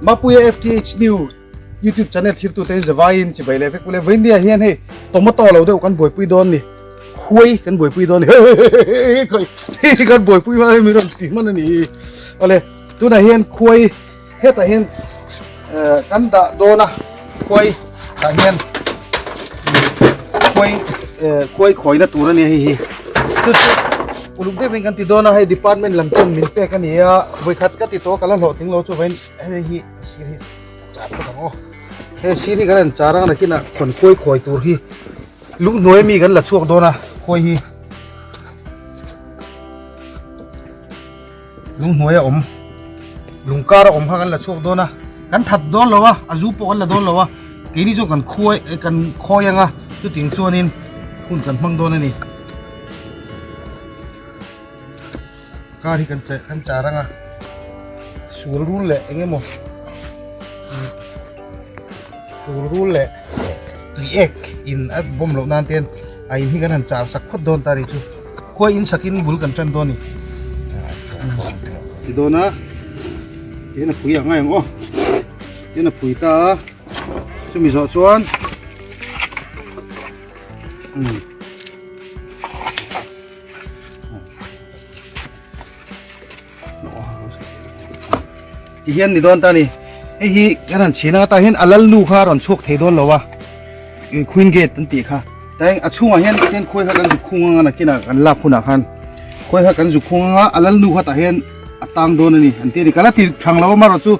Mapuia FTH New YouTube channel thirtu te zavaiin chibai leh vek ule vawinia hian hei tomato lo deuh kan buaipui dawn ni khuai kan buaipui dawn ni hei kan buaipui hman mi rawn ti hman a ni awle tunah hian khuai hetah hian kan dah dawn a khuai tah hian khuai khuai khawina tur a ni hei hi chu chu uluk deuhin kan ti dawn a hei department lam ten min pek a ni a vawikhat ka ti tawh ka la hlawhtling lo chu vawiin hei hi sir hi char phawt ang aw he sir hi kan han char ang nakinah khawn khuai khawi tur hi lunghnuai ami kan la chhuak dawn a khuai hi lunghnuai a awm lung kar a awm kha kan la chhuak dawn a kan that dawn lo a a zu pawh kan la dawn lo a keini chu kan khuai kan khawi ang a chuting chuanin hun kan hmang dawn a ni kar hi kan kan char ang a sul rul leh eng emaw sul rul leh tui ek in a bawm loh nan ten a in hi kan han char sak phawt dawn ta ri chu khua in sakin bul kan tan dawn ni ti dawn a tin a pui ang ngai ang aw tin a pui ta a chumi zawh chuan um Ti hian ni dawn ta ni. Hei hi kan han chhin a tah hian a lal nu kha a rawn chhuak thei dawn lo a. Queen gate an tih kha. Tah hian a chhungah hian tian khuai kha kan zuk khung anga nakinah kan lak hunah khan khuai kha kan zuk khung anga a lal nu kha tah hian a tang dawn a ni an ti a ni. Ka la ti thang lo a marawh chu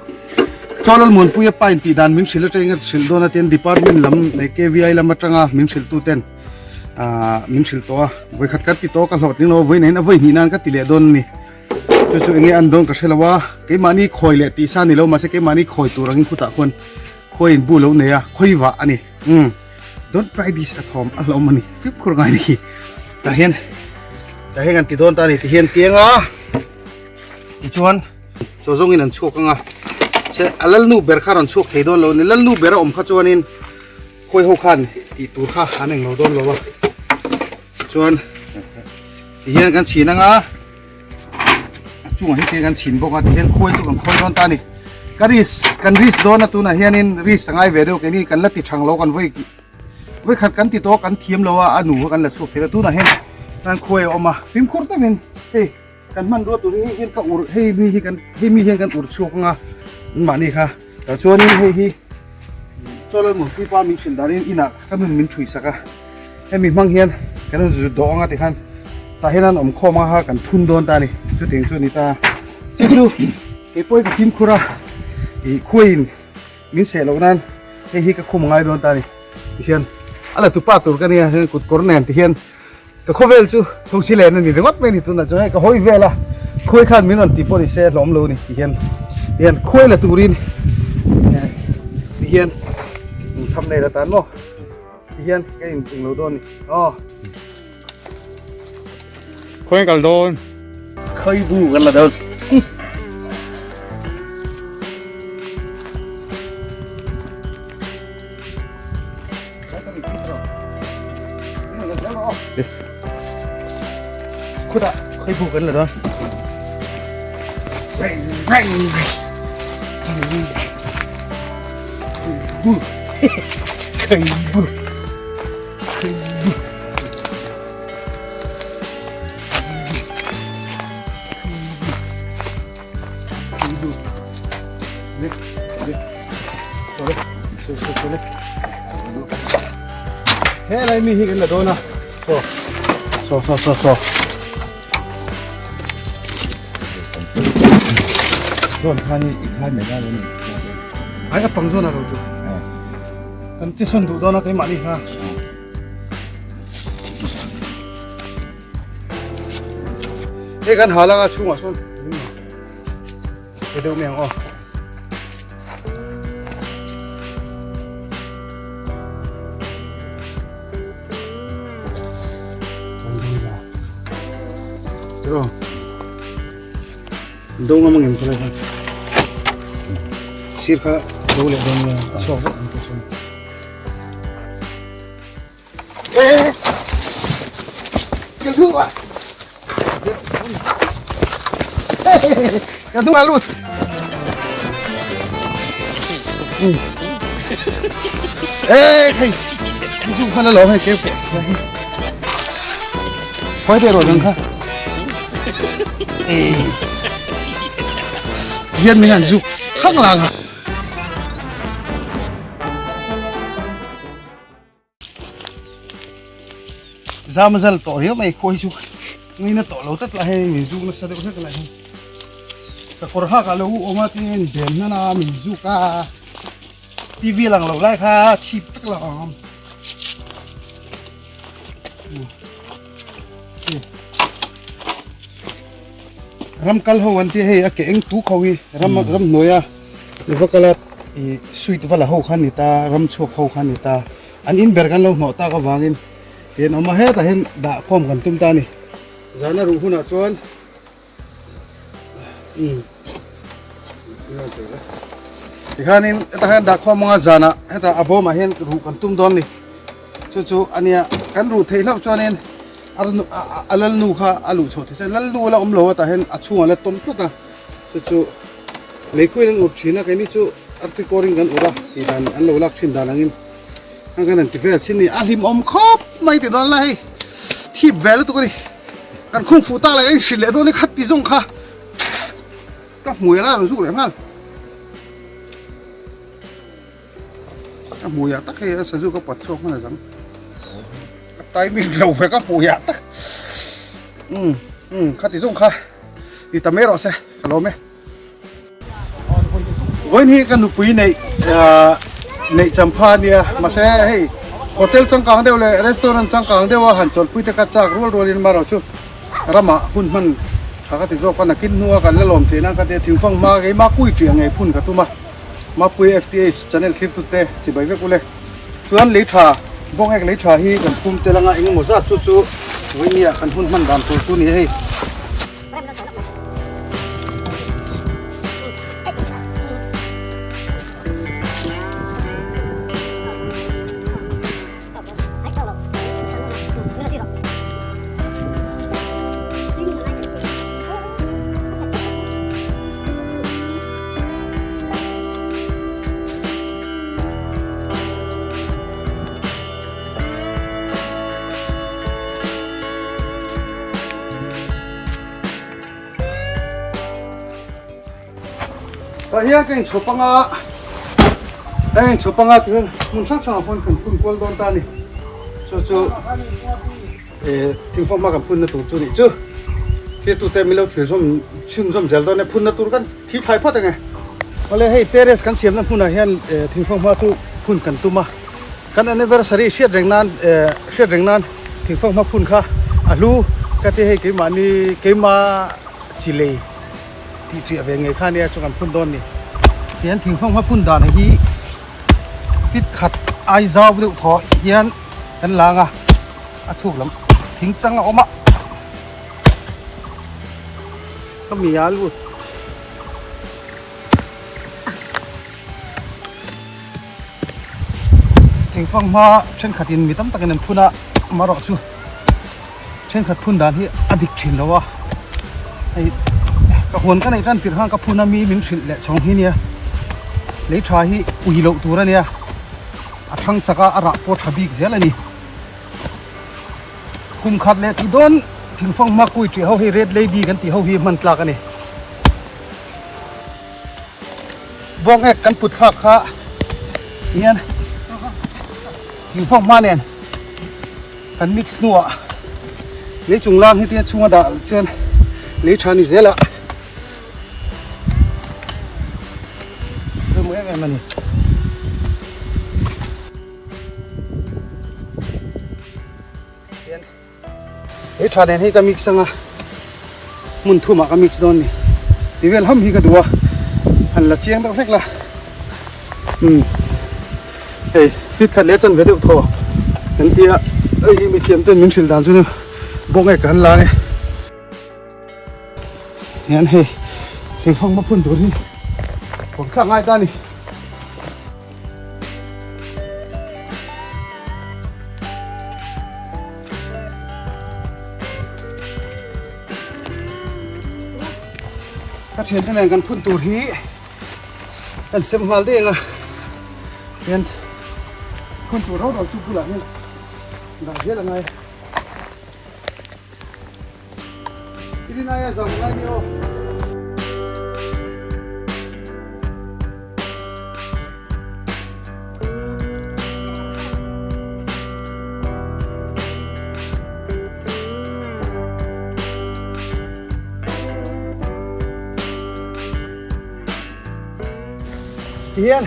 Chawlal Muanpuia pa in tih dan min hrilh atangin ka hrilh dawn a tian department lam KVI lam atanga min hrilh tu ten ah min hrilh tawh a vawikhat kan ti tawh ka hlawhtling lo a vawi neiin a vawi hnih nan ka ti leh dawn a ni chu chu enge an dawn ka hre lo a keimahni khawi leh tih sa ni lo mahse keimahni khawi tur angin khutah khuan khawi in bu lo nei a khawi vah a ni umm don't try this at home a hlawm a ni fimkhur ngai ni tah hian tah hian kan ti dawn ta a ni ti hian tiang a tichuan chaw zawngin an chhuak anga se a lalnu ber kha rawn chhuak thei dawn lo a ni lalnu ber a awm kha chuanin Khawi ho khan tih tur kha an englo dawn lo a chuan ti hian kan chhin anga a chungah hi te kan chhin bawk a ti hian khuai chu kan khawi dawn ta a ni ka ris kan ris dawn a tunah hianin ris a ngai ve deuh keini kan la ti thang lo kan vawi vawi khat kan ti tawh a kan thiam lo a a nu kha kan la chhuak thei a tunah hian kan khuai a awm a fimkhur takin hei kan hmanrua tur hi hei hian ka ur hei mi hi kan hei mi hian kan ur chhuak anga mahni kha tah chuanin hei hi Chawlal Murpui pa min hrilh danin inah ka nun min ṭhui sak a, hemi hmang hian kan han zut dawh ang a tikhan tah hian an awm khawm ang a kan thun dawn ta a ni, chutiang chu a ni ta a. Chu chu kei pawhin ka fimkhur a, ih khuaiin min seh loh nan hei hi ka khum a ngai dawn ta a ni tihian a la tupa tur ka nia kut kawr nen tihian Ka khawvel chu thosi len a ni ringawt mai a ni tunah chuan hei ka hawi vel a khuai khan min rawn ti pawh ni se hlawm lo a ni ti hian ti hian khuai la turin ti hian tham nei la tan maw ti hian ka in eng lo dawn a ni aw Khuai kal dawn khawi bu kan la dawn. Khutah khawi bu kan la dawn. Bu. Khawi bu. Khawi bu. He lai mi hi kan la dawn a so so so so so zawn khan i khai mai lai ani ai a pang zawn a lo tu kan ti sawn duh dawn a keimah ni kha Hei kan hal anga chhungah sawn he deuh mai ang aw. Tiro. Do ngam ngem khala kha. Sir kha do le don a chhuak vek ang te chuan. Ka hnungah lut. Ê hei zu khan a lo hei keu keh khawi te rawh dang kha hian min han zuk khang lang a. Zam a zal tawh riau mai khawi chu ngaina tawh lo tlat lah hei min zuk nasa deuh hlek lah hei ka kawr hak ah lo u awm a tin bem hnan a min zuk a T_V lang lo lai kha chhip vek lo ang ram kal ho an tia hei a ke eng tuk ho hi ram ram hnuai a i va kal a ih sweet va la ho kha a ni ta ram chhuak ho kha a ni ta an in ber kan lo hnawh tak avangin tian awm a hetah hian dah khawm kan tum ta a ni zana ruh hunah chuan umm tikhanin hetah hian dah khawm anga zanah hetah a bawmah hian ruh kan tum dawn a ni chu chu a nia kan ruh theih hlauh chuanin a lalnu kha a luh chhoh theih lalnu la awm lo a tah hian a chhungah la tawm tlat a chu chu leikhuin an ur thin a keini chu arti kawrin kan ur a tih dan an lo lak thin dan angin an kan han ti vel chin a ni a hlimawm khawp mai ti dawn la hei thip ve lutuk a ni kan khung fuh tak leh a inhrilh leh dawn i khat ti zawng kha ka hmui a la rawn zuk leh nghal. Ka hmuiah tak hei a sazu ka pat chhuak hman a zang. A timing lo ve ka hmuiah tak. Um um kha ti zawng kha ti ta mai rawh se ka lawm e. Vawiin hi ka nupui neih neih champha a nia mahse hei hotel changkang deuh leh restaurant changkang deuh a han chawlhpui te kha chak rual rualin marawh chu ramah hun hman tha ka ti zawk a nakin hnua kan la lawm theih nan ka tia thingfang hma keimah kui ṭiah ngei phun ka tum a. Mapui FTH channel thlirtu te chibai vek ule. Chuan lei tha bawng ek lei tha hi kan phum tel anga engemaw zat chu chu vawinia kan hun hman dan tur chu ni hei. Tah hian ka inchhawp anga ka inchhawp anga tihian hmun hrang hrangah pawhin kan phun kual dawn ta a ni chu chu eh thingfawm hma kan phunna tur chu a nih chu thirtute min lo thlir zawm chhunzawm zel dawn e phunna tur kan thil thlai phawt ang e. Awle hei terrace kan siamna hmunah hian eh thingfawm hma chu phun kan tum a kan anniversary hriat reng nan eh hriat reng nan thingfawm hma phun kha a hlu ka ti hei keimahni keima chi lei. Tih chiah ve ngei kha nia chu kan phun dawn ni. Tihian thingfang hma phun dan hi fit khat ai zau deuh thaw hian kan lang a, a chhuk lam thing chang a awm a. Ka mi a lut. Thingfang hma thenkhatin mi tam takin an phun a, amaherawh chu. Thenkhat phun dan hi a dik thin lo a, hei ka huan ka neih tan tirh khan ka phun a mi min hrilh leh chhawng hi nia, lei tha hi ui loh tur a nia, a thang chak a a rah pawh tha bik zel a ni. Kum khat leh tih dawn thingfang hma kui tih ho hi red lady kan tih ho hi hman tlak a ni. Bawng ek kan put thlak kha hian thingfang hma nen. Kan mix hnuah lei chung lang hi te chhunga dah chuan lei tha ni zel a pawimawh em em a ni. Lei tha nen hi ka mix anga hmun thumah ka mix dawn ni ti vel ham hi ka duh a han la chiang deuh hlek la umm. Hei fit khat leh chuan ve deuh thaw kan tia hei hi mithiam ten min hrilh dan chu bawng ek kan la e hian hei thingfang hma phun tur hi kawr thlak ngai ta a ni. Ka thiante nen kan phun tur hi kan sem nghal deng a. Hian phun tur rau rau chu bulah hian dah zel a ngai. I rin aia zam ngai ni aw. Tihian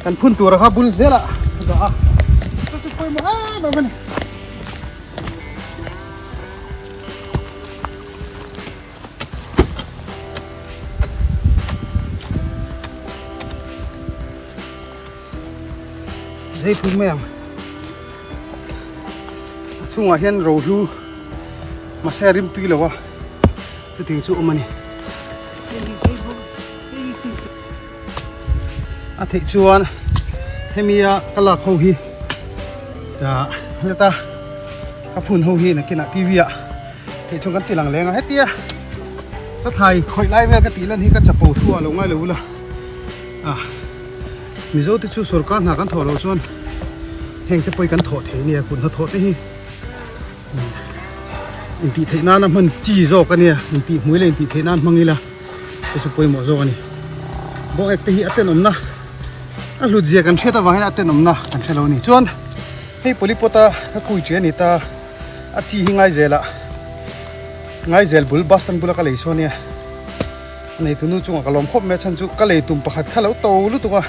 kan phun tur kha bul zelah a dah a, chu chu pawimawh em em a ni. Zai pui mai ang a chhungah hian rohlu mahse a rim tui lo a chutiang chu awm a ni a theih chuan hemi a ka lak ho hi ah heta ka phun ho hi nakinah T_V ah theih chuan kan ti lang leng a hetia ka thlai khawih lai vel ka tih lan hi ka chapo thu ah lo ngai lo ula ah Mizo te chu sorkar hna kan thawh loh chuan heng te pawh hi kan thawh thei ania kut hnathawh te hi intih theih nana hman chi zawk ania intih hmui leh intih theih nan hmang ila te chu pawimawh zawk ani bawng ek te hi a tenawmna a hlut zia kan hriat avang hian a tenawmna kan hre lo ani chuan hei polipot a ka kui ṭi ani ta a chi hi ngai zelah ngai zel bul bus stand bula ka lei sawn ania. A neitu nu chungah ka lawm khawp mai a chhan chu ka lei tum pakhat kha lo to lutuk a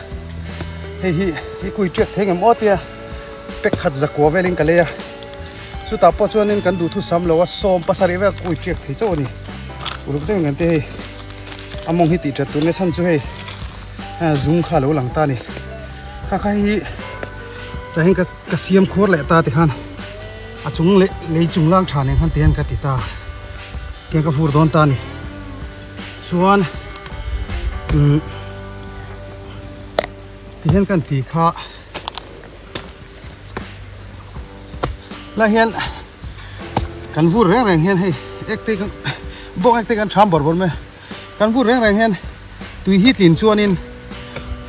hei hi i kui tiak thei ngem aw tia pack khat zakua velin ka lei a chutah pawh chuanin kan duhthu sam lo a sawm pasarih vel kui tiak thei chauh a ni uluk deuhin kan ti hei a mawng hi tih that tur nia chhan chu hei zung kha lo lang ta a ni kha kha hi tah hian ka siam khuar leh ta tikhan a chung leh lei chung lang tha nen khan tihian ka ti ta. Tiang ka vur dawn ta a ni. Chuan umm tihian kan ti kha lai hian kan vur reng reng hian hei ek te kan bawng ek te kan tham bawrh bawrh mai a kan vur reng reng hian tui hi tlin chuanin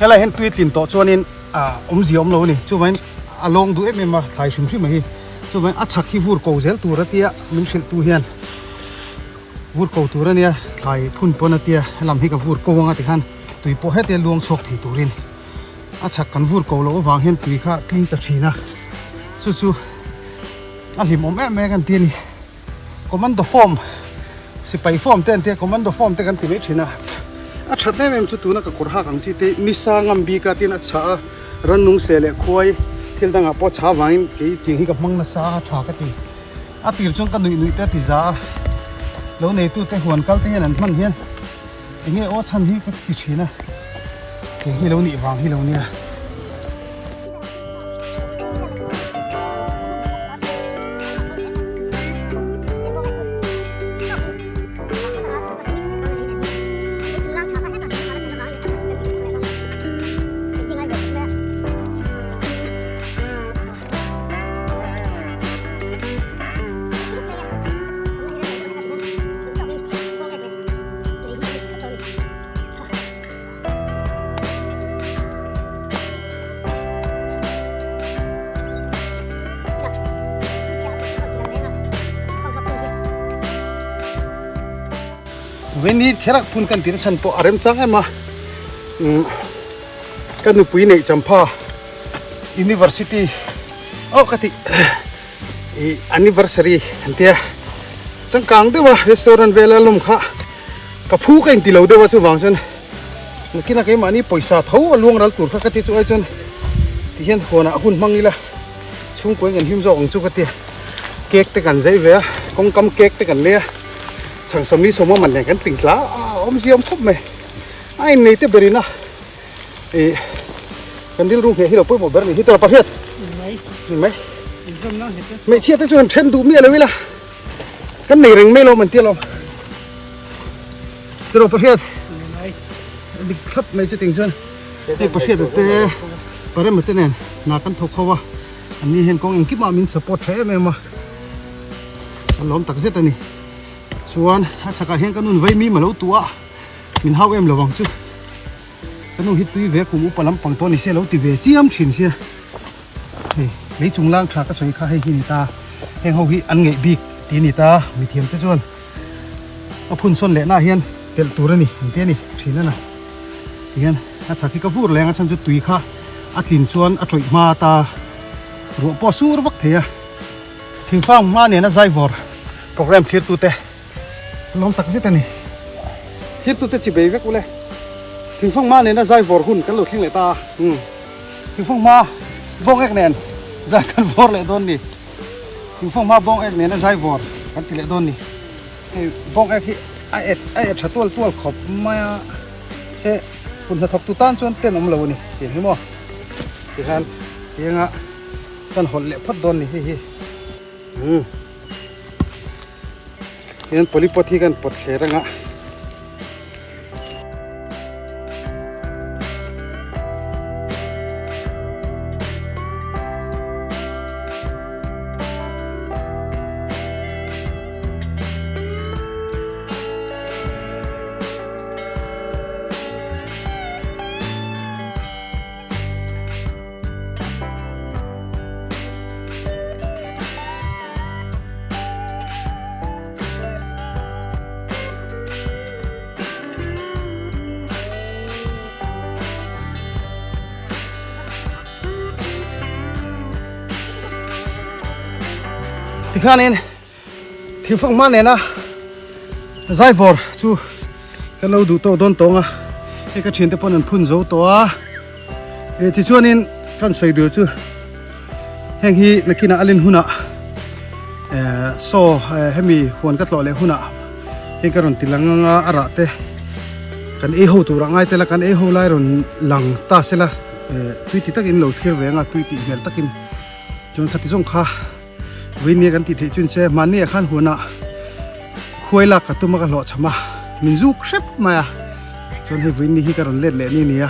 helai hian tui tlin tawh chuanin ah awmzia awm lo a ni chuvangin a lawng duh em em a thlai hrim hrim a hi chuvangin a chhak hi vur ko zel tur a tia min hrilh tu hian vur ko tur a nia thlai phun pawn a tia helam hi ka vur ko anga tikhan tui pawh hete luang chhuak thei turin a chhak kan vur ko loh avang hian tui kha tling ta thin a chu chu a hlimawm em em kan ti a ni. Commando form sipai form te an tia commando form te kan ti mai thin a a that em em chu tuna ka kawr hak ang chi te nisa ngam bik a tin a chhah a rannung seh leh khuai thil dangah pawh chhah avangin kei tiang hi ka hmang nasa a tha ka ti a tir chuan ka nuih nuih te a ti za a lo neitu te huan kal te hian an hman hian eng nge aw chhan hi ka ti thin a kei hi lo nih vang hi lo nia. Veni kherak phun kan tir chhan pawh a rem chang em a ka nupui neih champha university aw ka tih ih anniversary an tia changkang deuh a restaurant vela lawm kha ka phu ka inti lo deuh a chuvang chuan Nakinah keimahni pawisa tho a luang ral tur kha ka ti chu ai chuan tihian huanah hun hmang ila chhungkuain kan him zawk ang chu ka ti a, cake te kan zai ve a, kawngkam cake te kan lei a, chhang sawmli sawma man nen kan tling tla a, a awmzia awm khawp mai, a innei te berin a ih kan rilru ngheh hi lo pawimawh ber a nih hi tawrh pahriat ni mai hmeichhia te chu han then duh miah lo ila kan nei reng mai lo man tia lawm. Tiraw pahriat dik thlap mai chu ting chuan hei pahriat te parema te nen hna kan thawk ho a an ni hian kawng engkim ah min support tha em em a a lawm tak zet a ni chuan a chhakah hian ka nun vaimim a lo tuah a min hau em lo ang chu. Ka nu hi tui ve kum upa lampang tawh ni se lo ti ve chiam thin sia. Hei lei chung lang tha ka sawi kha hei hi ni ta. Heng ho hi an ngeih bik ti ni ta mithiam te chuan a phun sawn leh na hian telh tur a ni an ti a ni thin a na. Tihian a chhak hi ka vur leng a chhan chu tui kha a tlin chuan a tawih hma ta ruah pawh a sur vak thei a. Thingfang hma nena zaivawr program thlirtute Lawm tak zet a ni. Thirtute chi bei vek ule. Thingfang hma nena zai vawr hun kan lo thleng leh ta a. Umm. Thingfang hma bawng ek nen zai kan vawr leh dawn ni. Thingfang hma bawng ek nena zai vawr kan ti leh dawn ni. Hei bawng ek hi a et a et tha tual tual khawp mai a. Se hun hnathawk tu tan chuan ten awm lo a ni. Tiang hi maw. Tihian tianga kan hawlh leh phawt dawn ni hei hi. Umm. Hian polypot hi kan pawt thler anga. Tikhanin thingfang hma nena zaivawr chu kan lo duh tawh dawn tawng a hei ka thiante pawn an phun zo tawh a e tichuanin kan sawi bil chu heng hi nakinah a len hunah eh saw hemi huan ka tlawh leh hunah heng ka rawn ti lang anga a rah te kan ei ho turah ngai tel a kan ei ho lai rawn lang ta sela eh tui ti takin lo thlir ve anga tui tih hmel takin chuan khati zawng kha Vawinia kan tih theih chu ni se mahni ah khan huanah khuai lak ka tum a ka hlawh cham a min zuk hrep mai a chuan hei vawiin ni hi ka rawn let leh ni nia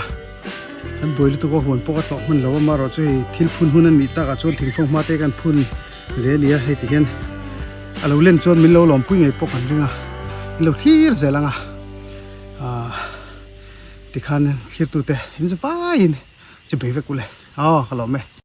kan buai lutuk a huan pawh ka tlawh hman lo a amaherawh chu hei thil phun hun a nih takah chuan thingfawng hma te kan phun ve a ni a hei ti hian a lo len chuan min lo lawmpui ngei pawh kan ring a min lo thlir zel ang a ah tikhan thlir tute in chu vaiin chi bei vek ule aw ka lawm e.